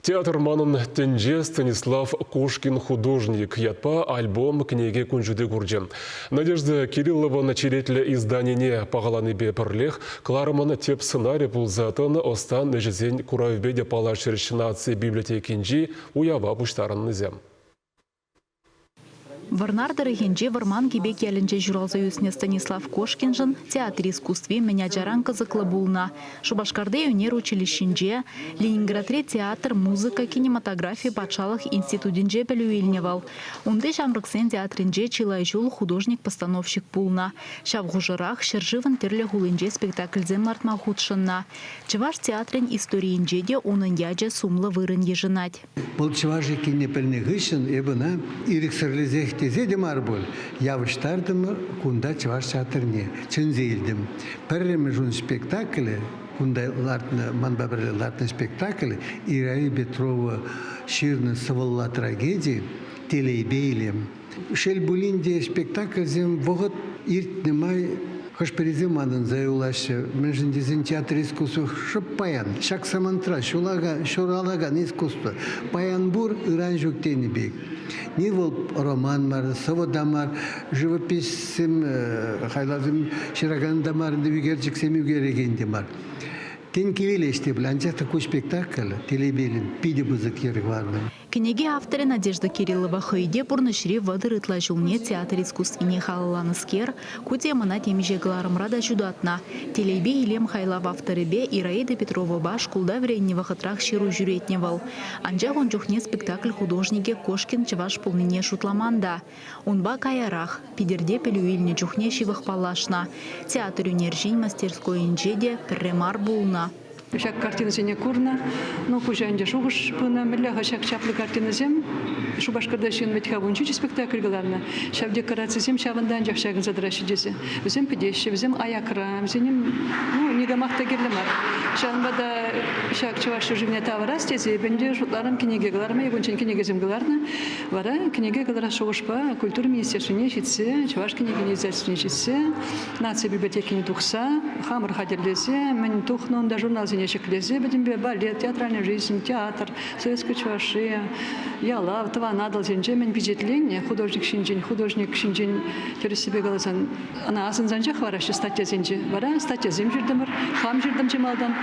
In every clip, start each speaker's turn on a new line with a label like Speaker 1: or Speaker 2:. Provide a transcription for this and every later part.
Speaker 1: Театр манӑн тӗнче Станислав Кошкин художник ятпа альбом кӗнеке кун ҫути курчӗ. Надежда Кириллован черетлӗ изданине пахаланипе пӗрлех кӑларӑмӑн тӗп сӑнарӗ пулса тӑнӑ ӑстан ӗҫӗсен куравӗпе те паллашрӗҫ наци библиотекинчи уява пуҫтарӑннисем.
Speaker 2: Вӑрнар тӑрӑхӗнчи Вӑрман Кипек ялӗнче ҫуралса ӳснӗ Станислав Кошкиншӑн театр искусстви мӗн ачаран кӑсӑклӑ пулнӑ. Шупашкарти ӳнер училищинче, Ленинградри театр, музыка, кинематографи патшалӑх институтӗнче пӗлӳ илнӗ вӑл. Унти ҫамрӑксен театрӗнче чылай ҫул художник-постановщик пулнӑ. Ҫав хушӑрах ҫӗршывӑн тӗрлӗ хулинче спектакльсем лартма хутшӑннӑ. Чӑваш театрӗн историйӗнче те унӑн ячӗ сумлӑ вырӑн йышӑнать.
Speaker 3: Вӑл чӑваш иккенне пӗлнӗ хыҫҫӑн эп ӑна ирӗксӗрлесех тесе те мар пуль, явӑҫтартӑмӑр кунта чӑваш театрне чӗнсе илтӗм. Пӗрремӗш ун спектаклӗ, кунта лартнӑ, манпа пӗрле лартнӑ спектакль Ираи Петрова ҫырнӑ сӑвӑлла трагеди «Телейпе илем». Шел пулин те, спектакльсем вӑхӑт иртнӗ май хӑш-пӗрисем манӑнса юлаҫҫӗ. Мӗншӗн тесен театр искусство шӑп паян, ҫак самантра ҫуралакан искусство паян пур, ыран ҫук тенӗ пек. Ни вӑл роман мар, сӑвӑ та мар, живописьсем, хайлавсем ҫыракан та мар, ӳкерчӗксем ӳкерекен те мар. Тен, кивелеҫ те пуль, анчах та ку спектакль телейпелӗн питӗ пысӑк йӗр хӑварнӑ.
Speaker 2: Кӗнеке авторӗ Надежда Кириллова хӑй те пурнӑҫри 30 ытла ҫулне театр искусствине халалланӑскер, ку темӑна темиҫе кӑларӑмра та ҫутатнӑ. Телейпе илем хайлав авторӗпе Ираида Петровӑпа шкулта вӗреннӗ вӑхӑтрах ҫыру ҫӳретнӗ вӑл. Анчах ун чухне спектакль художникӗ Кошкин чӑваш пулнине шутламан та. Унпа каярах, Питӗрте пӗлӳ илнӗ чухне ҫывӑх паллашнӑ. Театр ӳнерҫин мастерскойӗнче те пӗрре мар пулнӑ.
Speaker 4: Ҫак картинӑсене курнӑ. Ну, куҫа ӗнтӗ шухӑш пынӑ. Мӗнле-ха ҫак чаплӑ картинӑсем? Шупашкарта ҫын вӗт-ха 17 спектакль кӑларнӑ. Ҫав декорацисем ҫавӑнта анчах ҫакӑнса тӑраҫҫӗ тесе. Вӗсем пӗтеҫҫӗ, вӗсем аякра, вӗсене ну, никамах та кирлӗ мар. Ҫавӑнпа та ҫак чӑваш ҫӗршывне тавӑрас тесе эпӗ ӗнтӗ шутларӑм кӗнеке кӑларма. Эпӗ унччен кӗнекесем кӑларнӑ. Вара кӗнеке кӑларас шухӑшпа культура министерствине ҫитсе, чӑваш кӗнекин издательствине ҫитсе Наци библиотекине тухса, хамӑр хатӗрлесе, мӗн тухнӑ унта журналсене ҫӗклесе пӗтӗмпе балет, театральная жизнь, театр, советская Чувашия, Ялав, Тӑван Атӑлсенче мӗн пичетленнӗ художник ҫинчен, художник ҫинчен тӗрӗссипе каласан, ӑна асӑнсанчах хӑвараҫҫӗ статьясенче. Вара статьясем ҫыртӑмӑр, хам ҫыртӑм чи малтан.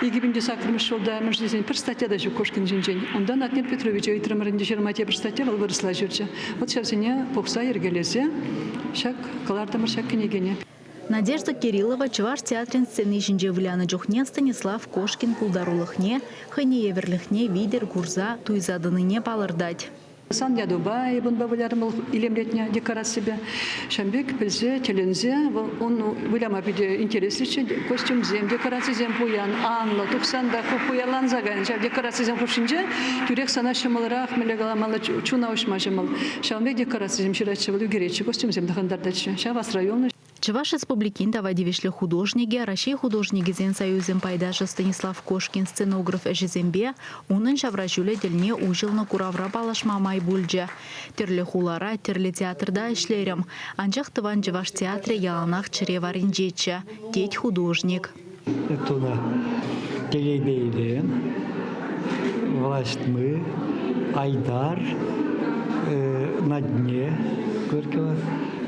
Speaker 4: 2008 ҫулта мӗншӗн тесен пӗр статья та ҫук Кошкин ҫинчен. Унтан Атнер Петровича ыйтрӑмӑр ӗнтӗ ҫырма тепӗр статья, вӑл вырӑсла ҫырчӗ. Вот ҫавсене пухса йӗркелесе ҫак кӑлартӑмӑр ҫак кӗнекене.
Speaker 2: Надежда Кириллова Чӑваш театрӗн сцени ҫинче вылянӑ чухне Станислав Кошкин пултарулӑхне, хӑйне евӗрлӗхне витӗр курса, туйса тӑнине палӑртать.
Speaker 4: Сан ятупа эп унпа вылярӑм вӑл илемлетнӗ декораципе. Ҫавӑн пек пӗлсе, тӗлӗнсе вӑл ун выляма питӗ интереслӗччӗ. Костюмсем, декорацисем пуян, анлӑ, тухсан та пуянланса кайнӑ. Ҫав декорацисем хушшинче тӳрех сана ҫӑмӑлрах, мӗнле каламалла, чуна уҫма ҫӑмӑл. Ҫавӑн пек декорацисем ҫыратчӗ вӑл, ӳкеретчӗ, костюмсем тӑхӑнтартатчӗ. Ҫав асра юлнӑ.
Speaker 2: Чӑваш Республикин тава тивӗҫлӗ художникӗ, Раҫҫей художникӗсен союзӗн пайташӗ Станислав Кошкин сценограф ӗҫӗсемпе унӑн ҫавра ҫулӗ тӗлне уҫӑлнӑ куравра паллашма май пулчӗ. Тӗрлӗ хулара, тӗрлӗ театрта ӗҫлерӗм. Анчах тӑван чӑваш театрӗ яланах чӗре варринчеччӗ, тет художник.
Speaker 5: Тунӑ телейпе илем, власть мы, Айдар, на дне Горького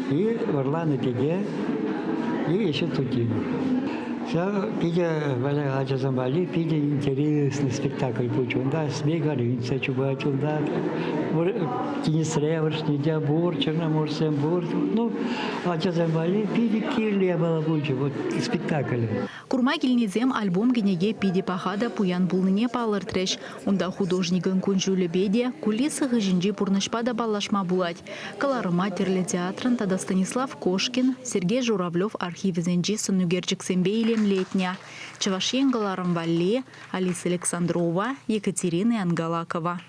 Speaker 5: и Варланӑ тете и еще Тутимов. Ҫав питӗ валя ачасем валли питӗ интересный спектакль пулчӗ. Унта Смей горынца чупать, унта тинӗсре вӗршнӗ пур, черноморсем пур. Ну, ачасем валли питӗ кирлӗ япала пулчӗ вот спектакль.
Speaker 2: Курма килнисем альбом-кӗнеке питӗ паха та пуян пулнине палӑртрӗҫ. Унта художникӑн кун-ҫулӗпе те, кулиса хыҫӗнчи пурнӑҫпа та паллашма пулать. Кӑларӑма тӗрлӗ театрӑн тата Станислав Кошкин, Сергей Журавлев архивӗсенчи сӑнӳкерчӗксемпе илемлетнӗ. Чӑваш Ен кӑларӑм валли Алиса Александрова, Екатерина Ангалакова.